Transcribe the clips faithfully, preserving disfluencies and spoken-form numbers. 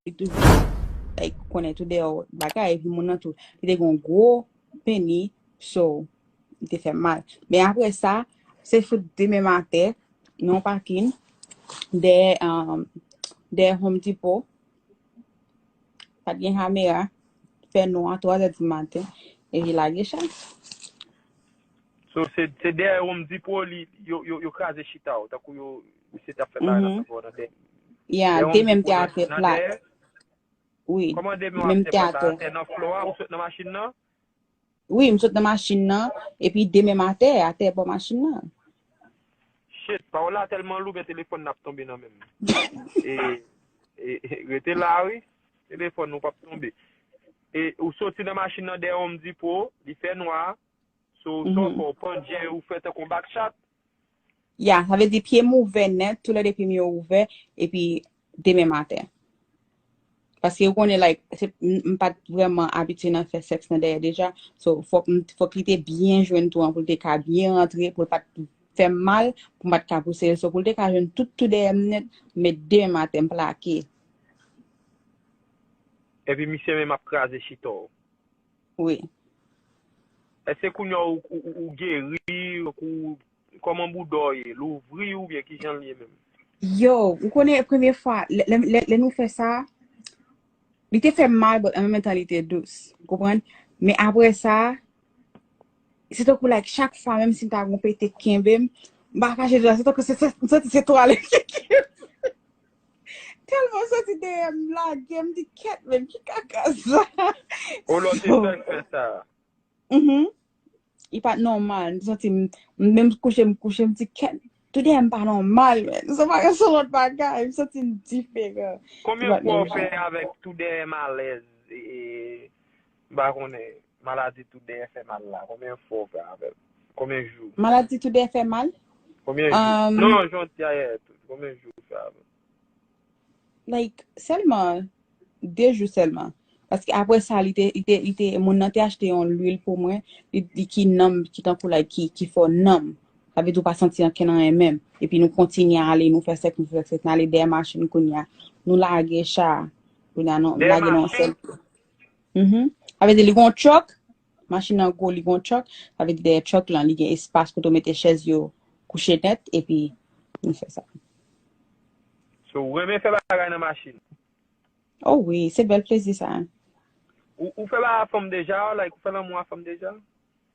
li toujou, like, konnen tou dèyè bagay, epi moun nan tou, li te gen yon gwo peni, so, li te fè mal. Men apre sa, se sot demen maten, nan yon pakin, dèyè, um, dèyè Home Depot, pa t gen kamera, fè nwa, twa zè di maten, epi lage chay. So, se, se dèyè Home Depot, li, yo, yo, yo kraze chita w, tankou yo, misye t ap fè bagay la, mhm, nan dèyè. Ya, de men m te atè plat. Wi, men m te atè. Atè nan flo a, ou sot nan machin nan? Wi, m sot nan machin nan, epi de men m atè, atè bò machin nan. Shit, pawòl la tèlman lou, men telefòn nan ap tonbe nan men m. E, e, e, rete la, wi. Telefòn ou p ap tonbe. E ou soti nan machin nan dèyè Home Depot, li fè nwa, so, sa w fè, ou pandye, ou fè tankou yon backshot. Ya, sa vle di pye m ouvè nèt, toulède pye m yo ouvè, epi de men m atè. Paske ou konnen, like, se, m, m pa t vrèman abitye nan fè sèks nan dèyè deja. So, fòk, m, fòk li te byen jwenn tou an pou l te ka byen rantre, pou l pa t fè m mal, pou m pa t ka pouse l. So, pou l te ka jwenn tout tou dèyè m nèt, m met de men m atè, m plake. Epi misye menm ap kraze chita w. Wi. Èske kounye a ou, ou, ou, ou geri, ou, kòman bouda w ye? Louvri oubyen kijan l ye menm? Yo, ou konnen premye fwa, lè, lè, lè, lè nou fè sa, li te fè m mal, but an menm tan li te dous. Ou konprann? Men apre sa, se tankou, like, chak fwa, menm si m ta gon pete kenbe m, m pa kache di w, se tankou se, se, m santi se twalèt ki kenbe m. Tèlman soti dèyè m lage, m di, "Kèt, men ki kaka sa?" O lò te fè l fè sa. Mhm. Li pa t nòmal. M santi m, m menm kouche, m kouche, m di, "Kèt, tou dèyè m pa nòmal, men." Se pa, se lòt bagay, m santi m diferan. Li pa t nòmal. Konbyen fwa w fè avèk tou dèyè malèz, e, e, m pa konnen, maladi tou dèyè fè mal la? Konbyen fwa w fè avè l? Konbyen jou? Maladi tou dèyè fè mal? Konbyen jou? Um, non, jan w di a yè tou. Konbyen jou w fè avè l? Like, sèlman de jou sèlman. Paske apre sa, li te, li te, li te, moun nan te achte yon lwil pou mwen, li, li ki nanm, ki tankou, like, ki, ki fè w nanm. Sa vle di w pa santi ankenn anyen menm. Epi nou kontinye ale, nou fè sèks, nou fè sèks, n ale dèyè machin kounye a. Nou lage cha. Kounye a, nou lage nan yon sèl. Mhm. Sa vle di li gon truck, machin nan gwo, li gon truck, sa vle di dèyè truck lan, li gen espas kote w mete chèz yo kouche nèt, epi nou fè sa. So, ou renmen fè bagay nan machin? Oh wi, se bèl plezi sa. Ou, ou fè bagay a fanm deja, like, ou fè lanmou a fanm deja?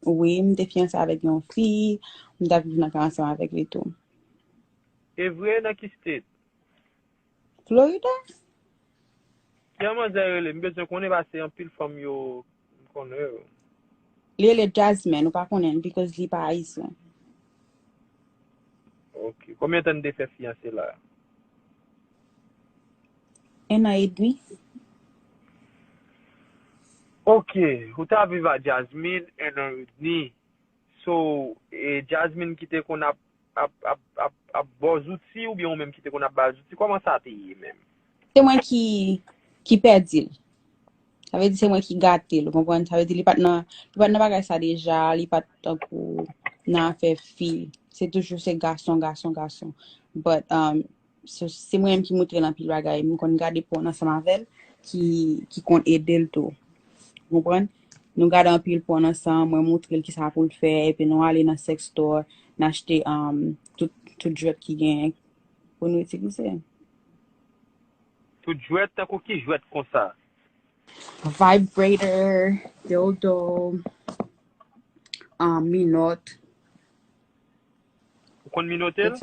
Wi, m te fiyanse avèk yon fi, m t ap viv nan kay ansanm avèk li tou. E vre, nan ki state? Florida. Jan manzè rele, m bezwen konnen paske anpil fanm yo, m konnen yo. Li rele Jasmine, ou pa konnen l, because li pa ayisyen. Ok. Konbyen tan n te fè fiyanse la? En an edmi. Ok. Ou ta viv a Jasmine en an edmi. So, e Jasmine ki te konn ap, ap, ap, ap, ap ba w zouti oubyen ou menm ki te konn ap ba l zouti? Kòman sa te ye menm? Se mwen ki, ki pèdi l. Sa vle di se mwen ki gate l, ou konprann? Sa vle di li pa t nan, li pa t nan bagay sa deja, li pa t tankou nan afè fi. Se toujou se gason, gason, gason. But, um, se, se mwen menm ki moutre l anpil bagay. M konn gade pòn ansanm avè l, ki, ki konn ede l tou. Ou konprann? Nou gade anpil pòn ansanm, mwen moutre l kisa pou l fè, epi nou ale nan sex store, n achte, um, tout, tout jwèt ki genyen pou nou itilize. Tout jwèt, tankou ki jwèt konsa? Vibrator, dildo, um, minòt. Ou konn minote l?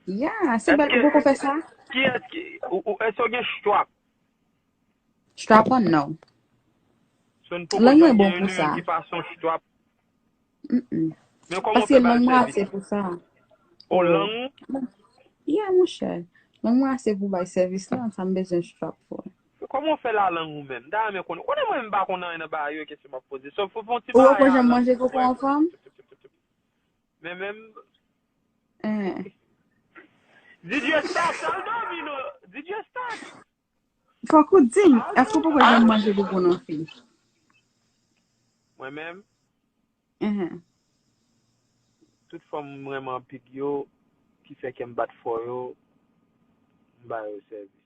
Yeah, se bèl, ou poko fè sa? Kiyès ki, ou, ou, èske w gen strap? Strap on, no. Lang mwen bon pou sa. Ki pa son strap. Mm-mm. Paske lang mwen ase pou sa. O, lang ou? Yeah, monchè. Lang mwen ase pou bay sèvis la, sa m bezwen strap pou. Kòman w fè la lang ou menm? M ta renmen konnen. Konnen mwen menm m pa konn anyen nan bagay yo, kesyon m ap poze. So, fò, fò yon ti bagay. Ou poko janm manje koko an fanm? Men menm. Did you start? Tèl domino. Did you start? Fòk ou di m, èske w poko janm manje koko nan fi? Mwen menm? Tout fanm m renmen anpil yo, ki fè kè m bat fò yo, m ba yo sèvis.